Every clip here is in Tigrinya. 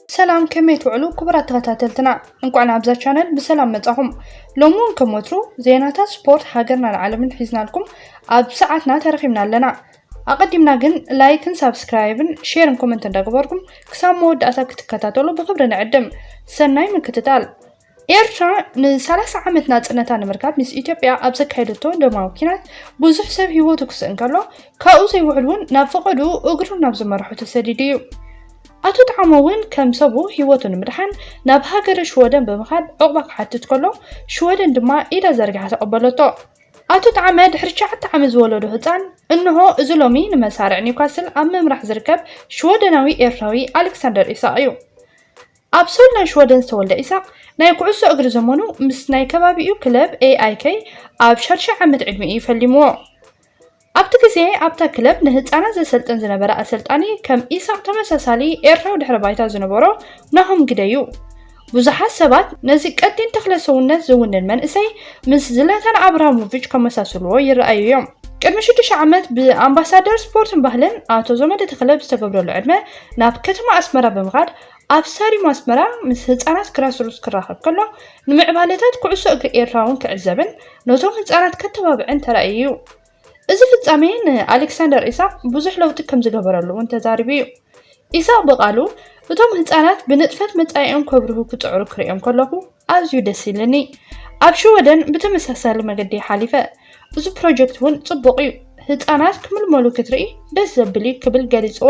ሰላም፣ ከመይ ትውዕሉ ክቡራት ተኸታተልትና? እንኳዕ ናብዛ ቻነል ብሰላም መጻኹም። ሎሚ እውን ከም ወትሩ ዜናታት ስፖርት ሃገርናን ዓለምን ሒዝናልኩም ኣብ ሰዓትና ተረኺብና ኣለና። ኣቐዲምና ግን ላይክን ሳብስክራይብን ሼርን ኮመንት እንዳገበርኩም ክሳብ መወዳእታ ክትከታተሉ ብኽብሪ ንዕድም። ሰናይ ምክትታል። ኤርትራ ን30 ዓመት ናጽነታ ንምርካብ ምስ ኢትዮጵያ ኣብ ዘካየደቶ ደማዊ ኲናት ብዙሕ ሰብ ህይወቱ ክስእን ከሎ፣ ካብኡ ዘይውዕል እውን ናብ ፈቐድኡ እግሩ ናብ ዝመርሖ ተሰዲዱ እዩ። ኣቶ ጣዕመ እውን ከም ሰቡ ህይወቱ ንምድሓን ናብ ሃገረ ሽወደን ብምኻድ ዕቑባ ክሓትት ከሎ፣ ሽወደን ድማ ኢዳ ዘርጊሓ ተቐበለቶ። ኣቶ ጣዕመ ድሕሪ ትሽዓተ ዓመት ዝወለዶ ህጻን፣ እንሆ እዚ ሎሚ ንመሳርዕ ኒውካስል ኣብ ምምራሕ ዝርከብ ሽወደናዊ ኤርትራዊ ኣሌክሳንደር ኢሳቕ እዩ። ኣብ ሶል ናይ ሽወደን ዝተወልደ ኢሳቕ፣ ናይ ኩዕሶ እግሪ ዘመኑ ምስ ናይ ከባቢኡ ክለብ ኤ ኣይ ኬ ኣብ ሻድሻይ ዓመት ዕድሚኡ እዩ ፈሊምዎ። ኣብቲ ግዜ ኣብታ ክለብ ንህጻናት ዘሰልጥን ዝነበረ ኣሰልጣኒ ከም ኢሳቕ ተመሳሳሊ ኤርትራዊ ድሕረ ባይታ ዝነበሮ ናሆም ግደይ እዩ። ብዙሓት ሰባት ነዚ ቀጢን ተኽለ ሰውነት ዝውንን መንእሰይ ምስ ዝላታን ኣብራሞቪች ከመሳስልዎ ይረኣዩ እዮም። ቅድሚ ሽዱሽተ ዓመት ብኣምባሳደር ስፖርትን ባህልን ኣቶ ዘመደ ተኽለ ብዝተገብረሉ ዕድመ ናብ ከተማ ኣስመራ ብምኻድ ኣብ ስታዲየም ኣስመራ ምስ ህጻናት ግራስሩትስ ክራኸብ ከሎ ንምዕባለታት ኩዕሶ እግሪ ኤርትራ እውን ክዕዘብን ነቶም ህጻናት ከተባብዕን ተራእዩ እዩ። እዚ ፍጻሜ ንኣሌክሳንደር ኢሳቕ ብዙሕ ለውጢ ከም ዝገበረሉ እውን ተዛሪቡ እዩ። ኢሳቕ ብቓሉ፣ "እቶም ህጻናት ብንጥፈት መጻኢኦም ከብርሁ ክጽዕሩ ክርእዮም ከለኹ ኣዝዩ ደስ ኢልኒ። ኣብ ሽወደን ብተመሳሳሊ መገዲ ሓሊፈ። እዚ ፕሮጀክት እውን ጽቡቕ እዩ። ህጻናት ክምልመሉ ክትርኢ ደስ ዘብል እዩ" ክብል ገሊጽዎ።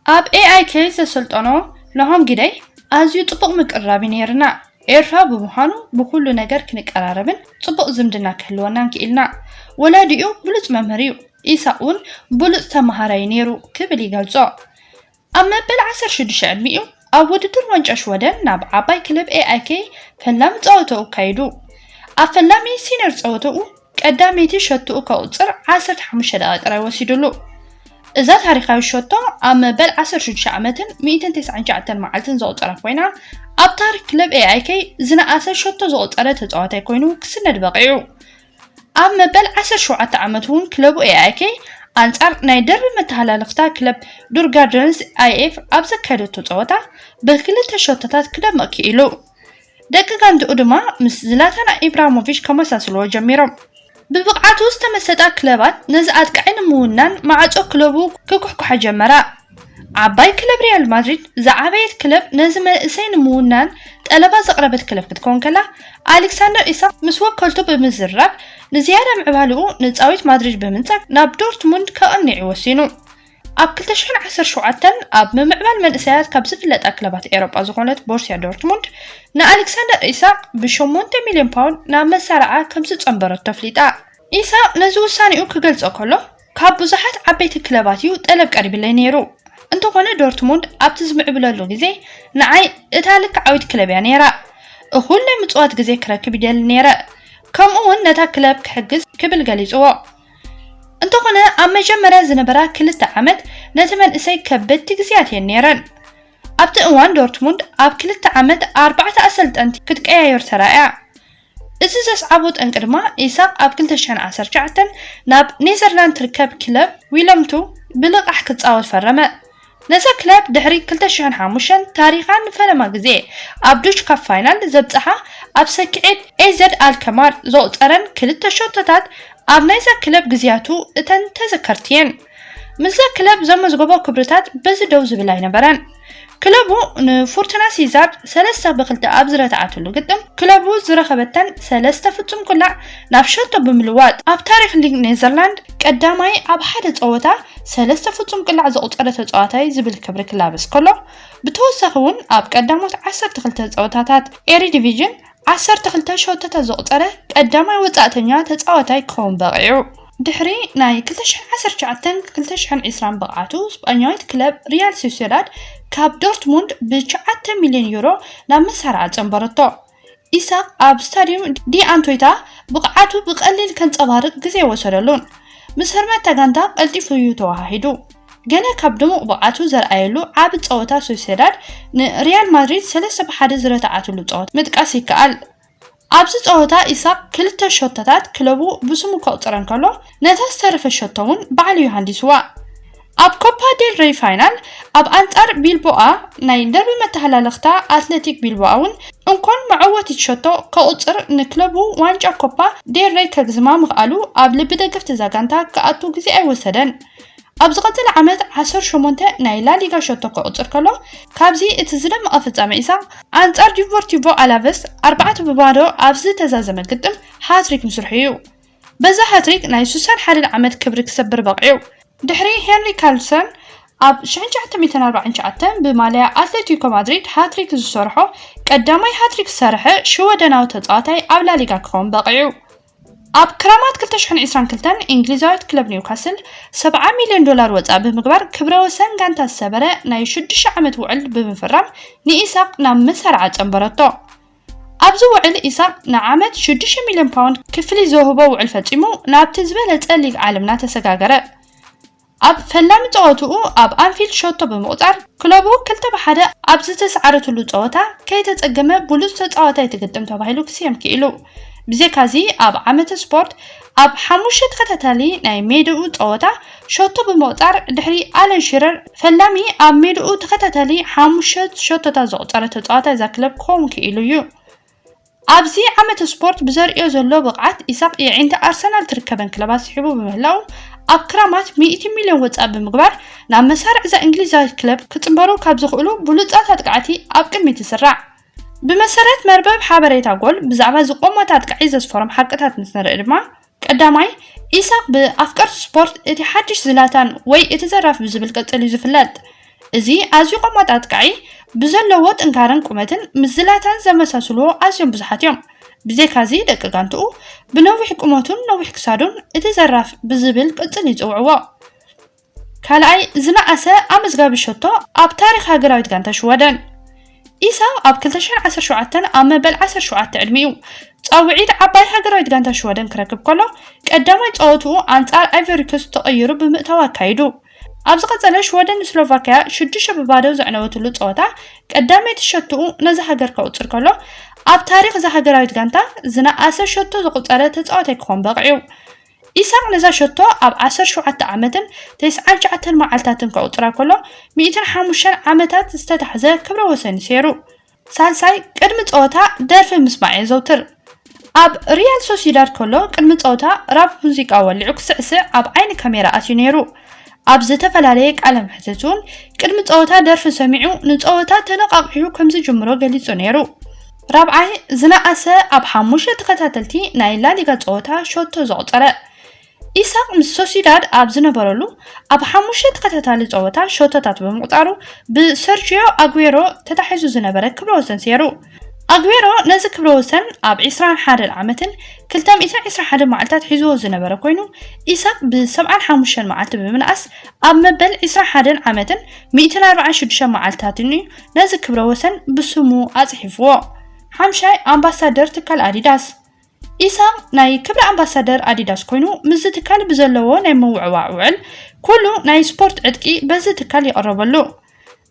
ኣብ ኤ ኣይ ኬ ዘሰልጠኖ ናሆም ግደይ፣ "ኣዝዩ ጽቡቕ ምቅርራብ እዩ ነይርና። ኤርትራ ብምዃኑ ብኹሉ ነገር ክንቀራረብን ጽቡቕ ዝምድና ክህልወናን ክኢልና። ወላዲኡ ብሉጽ መምህር እዩ። ኢሳቕ እውን ብሉጽ ተመሃራይ ነይሩ" ክብል ይገልጾ። ኣብ መበል ዓሰርተ ሽዱሽተ ዕድሚኡ ኣብ ውድድር ዋንጫ ሽወደን ናብ ዓባይ ክለብ ኤ ኣይ ኬ ፈላሚ ጸወታኡ ኣካይዱ። ኣብ ፈላሚ ሲኒየር ጸወታኡ ቀዳመይቲ ሸቶኡ ከቑጽር ዓሰርተ ሓሙሽተ ደቂቕ ጥራይ ወሲዱሉ። እዛ ታሪኻዊት ሸቶ ኣብ መበል ዓሰርተ ሽዱሽተ ዓመትን ሚእትን ተስዓን ትሽዓተን መዓልትን ዘቑጸረት ኮይና፣ ኣብ ታሪኽ ክለብ ኤ ኣይ ኬ ዝነኣሰ ሸቶ ዘቑጸረ ተጻዋታይ ኮይኑ ክስነድ በቒዑ። ኣብ መበል ዓሰርተ ሸውዓተ ዓመቱ እውን ክለቡ ኤ ኣይ ኬ ኣንጻር ናይ ደርቢ መተሃላልኽታ ክለብ ዱር ጋርደንስ ኣይ ኤፍ ኣብ ዘካየደቶ ጸወታ ብክልተ ሸቶታት ክደምቕ ክኢሉ። ደቂ ጋንትኡ ድማ ምስ ዝላታን ኢብራሞቪች ከመሳስልዎ ጀሚሮም። ብብቕዓቱ ዝተመሰጣ ክለባት ነዚ ኣጥቃዒ ንምውናን ማዕጾ ክለቡ ክኩሕኩሓ ጀመራ። ዓባይ ክለብ ሪያል ማድሪድ ዝዓበየት ክለብ ነዚ መንእሰይ ንምውናን ጠለባ ዘቕረበት ክለብ ክትከውን ከላ፣ ኣሌክሳንደር ኢሳቕ ምስ ወከልቱ ብምዝርራብ ንዝያዳ ምዕባልኡ ንጻዊት ማድሪድ ብምንጻግ ናብ ዶርትሙንድ ከቕንዕ ወሲኑ። ኣብ ክልተ ሽሕን ዓሰርተ ሸውዓተን ኣብ ምምዕባል መንእሰያት ካብ ዝፍለጣ ክለባት ኤውሮጳ ዝኾነት ቦርሲያ ዶርትሙንድ ንኣሌክሳንደር ኢሳቕ ብሸሞንተ ሚልዮን ፓውንድ ናብ መሳርዓ ከም ዝጸንበረቶ ኣፍሊጣ። ኢሳቕ ነዚ ውሳኔኡ ክገልጾ ከሎ፣ "ካብ ብዙሓት ዓበይቲ ክለባት እዩ ጠለብ ቀሪብለይ ነይሩ። እንተኾነ ዶርትሙንድ ኣብቲ ዝምዕብለሉ ግዜ ንዓይ እታ ልክዓዊት ክለብ እያ ነይራ። እኹል ናይ ምጽዋት ግዜ ክረክብ ይደሊ ነይረ። ከምኡ እውን ነታ ክለብ ክሕግዝ" ክብል ገሊጽዎ። እንተኾነ ኣብ መጀመርያ ዝነበራ ክልተ ዓመት ነቲ መንእሰይ ከበድቲ ግዜያት እየን ነይረን። ኣብቲ እዋን ዶርትሙንድ ኣብ ክልተ ዓመት ኣርባዕተ ኣሰልጠንቲ ክትቀያየር ተራእያ። እዚ ዘስዓቦ ጠንቂ ድማ ኢሳቕ ኣብ ክልተ ሽሕን ዓሰርተ ትሽዓተን ናብ ኔዘርላንድ ትርከብ ክለብ ዊለምቱ ብልቓሕ ክጻወት ፈረመ። ነዛ ክለብ ድሕሪ ክልተ ሽሕን ሓሙሽተን ታሪኻን ፈለማ ግዜ ኣብ ዱች ካፕ ፋይናል ዘብጽሓ ኣብ ሰኪዔት ኤዘድ ኣልከማር ዘቑጸረን ክልተ ሸቶታት ኣብ ናይዛ ክለብ ግዜያቱ እተን ተዘከርቲ እየን። ምስዛ ክለብ ዘመዝገቦ ክብርታት በዚ ደው ዝብል ኣይነበረን። ክለቡ ንፉርቱና ሲዛርድ ሰለስተ ብክልተ ኣብ ዝረትዓትሉ ግጥም፣ ክለቡ ዝረኸበተን ሰለስተ ፍጹም ቁላዕ ናብ ሸቶ ብምልዋጥ፣ ኣብ ታሪኽ ሊግ ኔዘርላንድ ቀዳማይ ኣብ ሓደ ጸወታ ሰለስተ ፍጹም ቁላዕ ዘቑጸረ ተጻዋታይ ዝብል ክብሪ ክላበስ ከሎ፣ ብተወሳኺ እውን ኣብ ቀዳሞት ዓሰርተ ክልተ ጸወታታት ኤሪዲቪዥን ዓሰርተ ክልተ ሸቶታት ዘቑጸረ ቀዳማይ ወጻእተኛ ተጻዋታይ ክኸውን በቒዑ። ድሕሪ ናይ ክልተ ሽሕን ዓሰርተ ትሽዓተን ክልተ ሽሕን ዕስራን ብቕዓቱ፣ ስጳኛዊት ክለብ ሪያል ሶሴዳድ ካብ ዶርትሙንድ ብትሽዓተ ሚልዮን ዩሮ ናብ መሳርዓ ጸንበረቶ። ኢሳቕ ኣብ ስታድዩም ዲ ኣንቶይታ ብቕዓቱ ብቐሊል ከንጸባርቕ ግዜ ኣይወሰደሉን። ምስ ህርመት እታ ጋንታ ቀልጢፉ እዩ ተወሃሂዱ። ገለ ካብ ድሙቕ ብቕዓቱ ዘርኣየሉ ዓቢ ጸወታ ሶሴዳድ ንሪያል ማድሪድ ሰለስተ ብሓደ ዝረትዓትሉ ጸወታ ምጥቃስ ይከኣል። ኣብዚ ጸወታ ኢሳቕ ክልተ ሸቶታት ክለቡ ብስሙ ከቑጽረን ከሎ፣ ነታ ዝተረፈት ሸቶ እውን ባዕሉ እዩ ሃንዲስዋ። ኣብ ኮፓ ዴል ሬይ ፋይናል ኣብ ኣንጻር ቢልቦኣ ናይ ደርቢ መተሃላለኽታ ኣትሌቲክ ቢልቦኣ እውን እንኮን መዐወቲት ሸቶ ከቑጽር ንክለቡ ዋንጫ ኮፓ ዴል ሬይ ከግዝማ ምኽኣሉ ኣብ ልቢ ደገፍቲ እዛ ጋንታ ክኣቱ ግዜ ኣይወሰደን። ኣብ ዝቐጸለ ዓመት ዓሰርተ ሸሞንተ ናይ ላሊጋ ሸቶ ከቑጽር ከሎ ካብዚ እቲ ዝደመቐ ፍጻመ ኢሳቕ ኣንጻር ዲፖርቲቮ ኣላቨስ ኣርባዕተ ብባዶ ኣብ ዝተዛዘመ ግጥም ሃትሪክ ምስርሑ እዩ። በዛ ሃትሪክ ናይ ሱሳን ሓደን ዓመት ክብሪ ክሰብር በቒዑ። ድሕሪ ሄንሪ ካርልሰን ኣብ ሽሕን ትሽዓተ ሚእትን ኣርባዓን ትሽዓተን ብማልያ ኣትሌቲኮ ማድሪድ ሃትሪክ ዝሰርሖ ቀዳማይ ሃትሪክ ዝሰርሐ ሽወደናዊ ተጻዋታይ ኣብ ላሊጋ ክኸውን በቒዑ። ኣብ ክራማት ክልተ ሽሕን ዕስራን ክልተን እንግሊዛዊት ክለብ ኒውካስል ሰብዓ ሚልዮን ዶላር ወጻኢ ብምግባር ክብረ ወሰን ጋንታ ዝሰበረ ናይ ሽዱሽተ ዓመት ውዕል ብምፍራም ንኢሳቕ ናብ መሳርዓ ጸንበረቶ። ኣብዚ ውዕል ኢሳቕ ንዓመት ሽዱሽተ ሚልዮን ፓውንድ ክፍሊት ዘውህቦ ውዕል ፈጺሙ ናብቲ ዝበለጸ ሊግ ዓለምና ተሰጋገረ። ኣብ ፈላሚ ጸወትኡ ኣብ ኣንፊልድ ሸቶ ብምቑጻር ክለቡ ክልተ ብሓደ ኣብ ዝተሰዓረትሉ ጸወታ ከይተጸገመ ብሉጽ ተጻዋታይ እቲ ግጥም ተባሂሉ ክስየም ክኢሉ። ብዘይካዚ ኣብ ዓመተ ስፖርት ኣብ ሓሙሽተ ተኸታታሊ ናይ ሜድኡ ጸወታ ሸቶ ብምቑጻር ድሕሪ ኣለን ሺረር ፈላሚ ኣብ ሜድኡ ተኸታታሊ ሓሙሽተ ሸቶታት ዘቑጸረ ተጻዋታይ እዛ ክለብ ክኸውን ክኢሉ እዩ። ኣብዚ ዓመተ ስፖርት ብዘርእዮ ዘሎ ብቕዓት ኢሳቕ የዒንቲ ኣርሰናል ትርከበን ክለባት ስሒቡ ብምህላው ኣብ ክራማት ሚእቲ ሚልዮን ወጻኢ ብምግባር ናብ መሳርዕ እዛ እንግሊዛዊት ክለብ ክጽንበሩ ካብ ዝኽእሉ ብሉጻት ኣጥቃዕቲ ኣብ ቅድሚት ይስራዕ። ብመሰረት መርበብ ሓበሬታ ጎል ብዛዕባ ዝቆመት ኣጥቃዒ ዘስፈሮም ሓቅታት ምስ ንርኢ ድማ ቀዳማይ ኢሳቕ ብኣፍቀርቲ ስፖርት እቲ ሓድሽ ዝላታን ወይ እቲ ዘራፍ ብዝብል ቅጽል እዩ ዝፍለጥ። እዚ ኣዝዩ ቆማጥ ኣጥቃዒ ብዘለዎ ጥንካረን ቁመትን ምስ ዝላታን ዘመሳስልዎ ኣዝዮም ብዙሓት እዮም። ብዘይካዚ ደቂ ጋንትኡ ብነዊሕ ቁመቱን ነዊሕ ክሳዱን እቲ ዘራፍ ብዝብል ቅጽል ይጽውዕዎ። ካልኣይ ዝነኣሰ ኣመዝጋቢ ሸቶ ኣብ ታሪኽ ሃገራዊት ጋንታ ሽወደን። ኢሳቕ ኣብ ክልተ ሽሕን ዓሰርተ ሸውዓተን ኣብ መበል ዓሰርተ ሸውዓተ ዕድሚኡ ጻውዒት ዓባይ ሃገራዊት ጋንታ ሽወደን ክረክብ ከሎ ቀዳማይ ጸወትኡ ኣንጻር ኣይቨሪኮስት ተቐይሩ ብምእታው ኣካይዱ። ኣብ ዝቐጸለ ሽወደን ንስሎቫክያ ሽዱሽተ ብባዶ ዘዕነወትሉ ጸወታ ቀዳመይቲ ሸትኡ ነዛ ሃገር ከቑጽር ከሎ ኣብ ታሪኽ እዛ ሃገራዊት ጋንታ ዝነኣሰ ሸቶ ዘቑጸረ ተጻዋታይ ክኾን በቒዑ። ኢሳቕ ነዛ ሸቶ ኣብ ዓሰርተ ሸውዓተ ዓመትን ተስዓን ትሽዓተን መዓልታትን ከቑጽራ ከሎ ሚእትን ሓሙሽተን ዓመታት ዝተታሕዘ ክብረ ወሰን ይሰይሩ። ሳልሳይ ቅድሚ ጸወታ ደርፊ ምስማዕ የዘውትር። ኣብ ሪያል ሶሲዳድ ከሎ ቅድሚ ጸወታ ራፕ ሙዚቃ ወሊዑ ክስዕስዕ ኣብ ዓይኒ ካሜራ ኣትዩ ነይሩ። ኣብ ዝተፈላለየ ቃለ መሕትት እውን ቅድሚ ጸወታ ደርፊ ሰሚዑ ንጸወታ ተነቓቒሑ ከም ዝጅምሮ ገሊጹ ነይሩ። ራብዓይ ዝነኣሰ ኣብ ሓሙሽተ ተኸታተልቲ ናይ ላሊጋ ጸወታ ሸቶ ዘቑጸረ። ኢሳቕ ምስ ሶሲዳድ ኣብ ዝነበረሉ ኣብ ሓሙሽተ ተኸታታሊ ጸወታ ሸቶታት ብምቑጻሩ ብሰርጂዮ ኣጉዌሮ ተታሒዙ ዝነበረ ክብረ ወሰን ሰይሩ። ኣጉዌሮ ነዚ ክብረ ወሰን ኣብ ዕስራን ሓደን ዓመትን ክልተ ሚእትን ዕስራን ሓደን መዓልታት ሒዝዎ ዝነበረ ኮይኑ ኢሳቕ ብሰብዓን ሓሙሽተን መዓልቲ ብምንኣስ ኣብ መበል ዕስራን ሓደን ዓመትን ሚእትን ኣርባዓን ሽዱሽተን መዓልትታትን እዩ ነዚ ክብረ ወሰን ብስሙ ኣጽሒፍዎ። ሓምሻይ ኣምባሳደር ትካል ኣዲዳስ። ኢሳቕ ናይ ክብሪ ኣምባሳደር ኣዲዳስ ኮይኑ ምስዚ ትካል ብዘለዎ ናይ ምውዕዋዕ ውዕል ኩሉ ናይ ስፖርት ዕጥቂ በዚ ትካል ይቕረበሉ።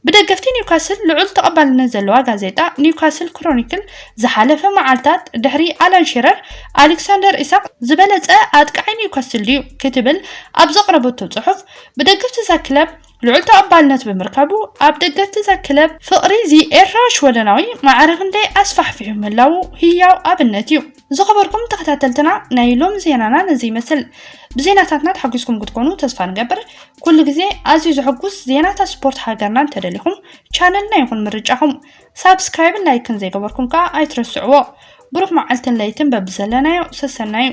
ብደገፍቲ ኒውካስል ልዑል ተቐባልነት ዘለዋ ጋዜጣ ኒውካስል ክሮኒክል ዝሓለፈ መዓልታት ድሕሪ ኣላን ሺረር ኣሌክሳንደር ኢሳቕ ዝበለጸ ኣጥቃዒ ኒውካስል ድዩ ክትብል ኣብ ዘቕረበቶ ጽሑፍ ብደገፍቲ እዛ ክለብ ልዑል ተቐባልነት ብምርካቡ ኣብ ደገፍቲ እዛ ክለብ ፍቕሪ እዚ ኤርትራዊ ሽወደናዊ ማዕረ ክንደይ ኣስፋሕፊሑ ምህላዉ ህያው ኣብነት እዩ። ዝኸበርኩም ተኸታተልትና ናይ ሎም ዜናና ነዚ ይመስል። ብዜናታትና ተሓጒስኩም ክትኮኑ ተስፋ ንገብር። ኩሉ ግዜ ኣዝዩ ዘሐጉስ ዜናታት ስፖርት ሃገርና እንተደሊኹም ቻነልና ይኹን ምርጫኹም ሳብስክራይብን ላይክን ዘይገበርኩም ከኣ ኣይትረስዕዎ። ብሩኽ መዓልትን ለይትን በብዘለናዮ ሰሰናዩ።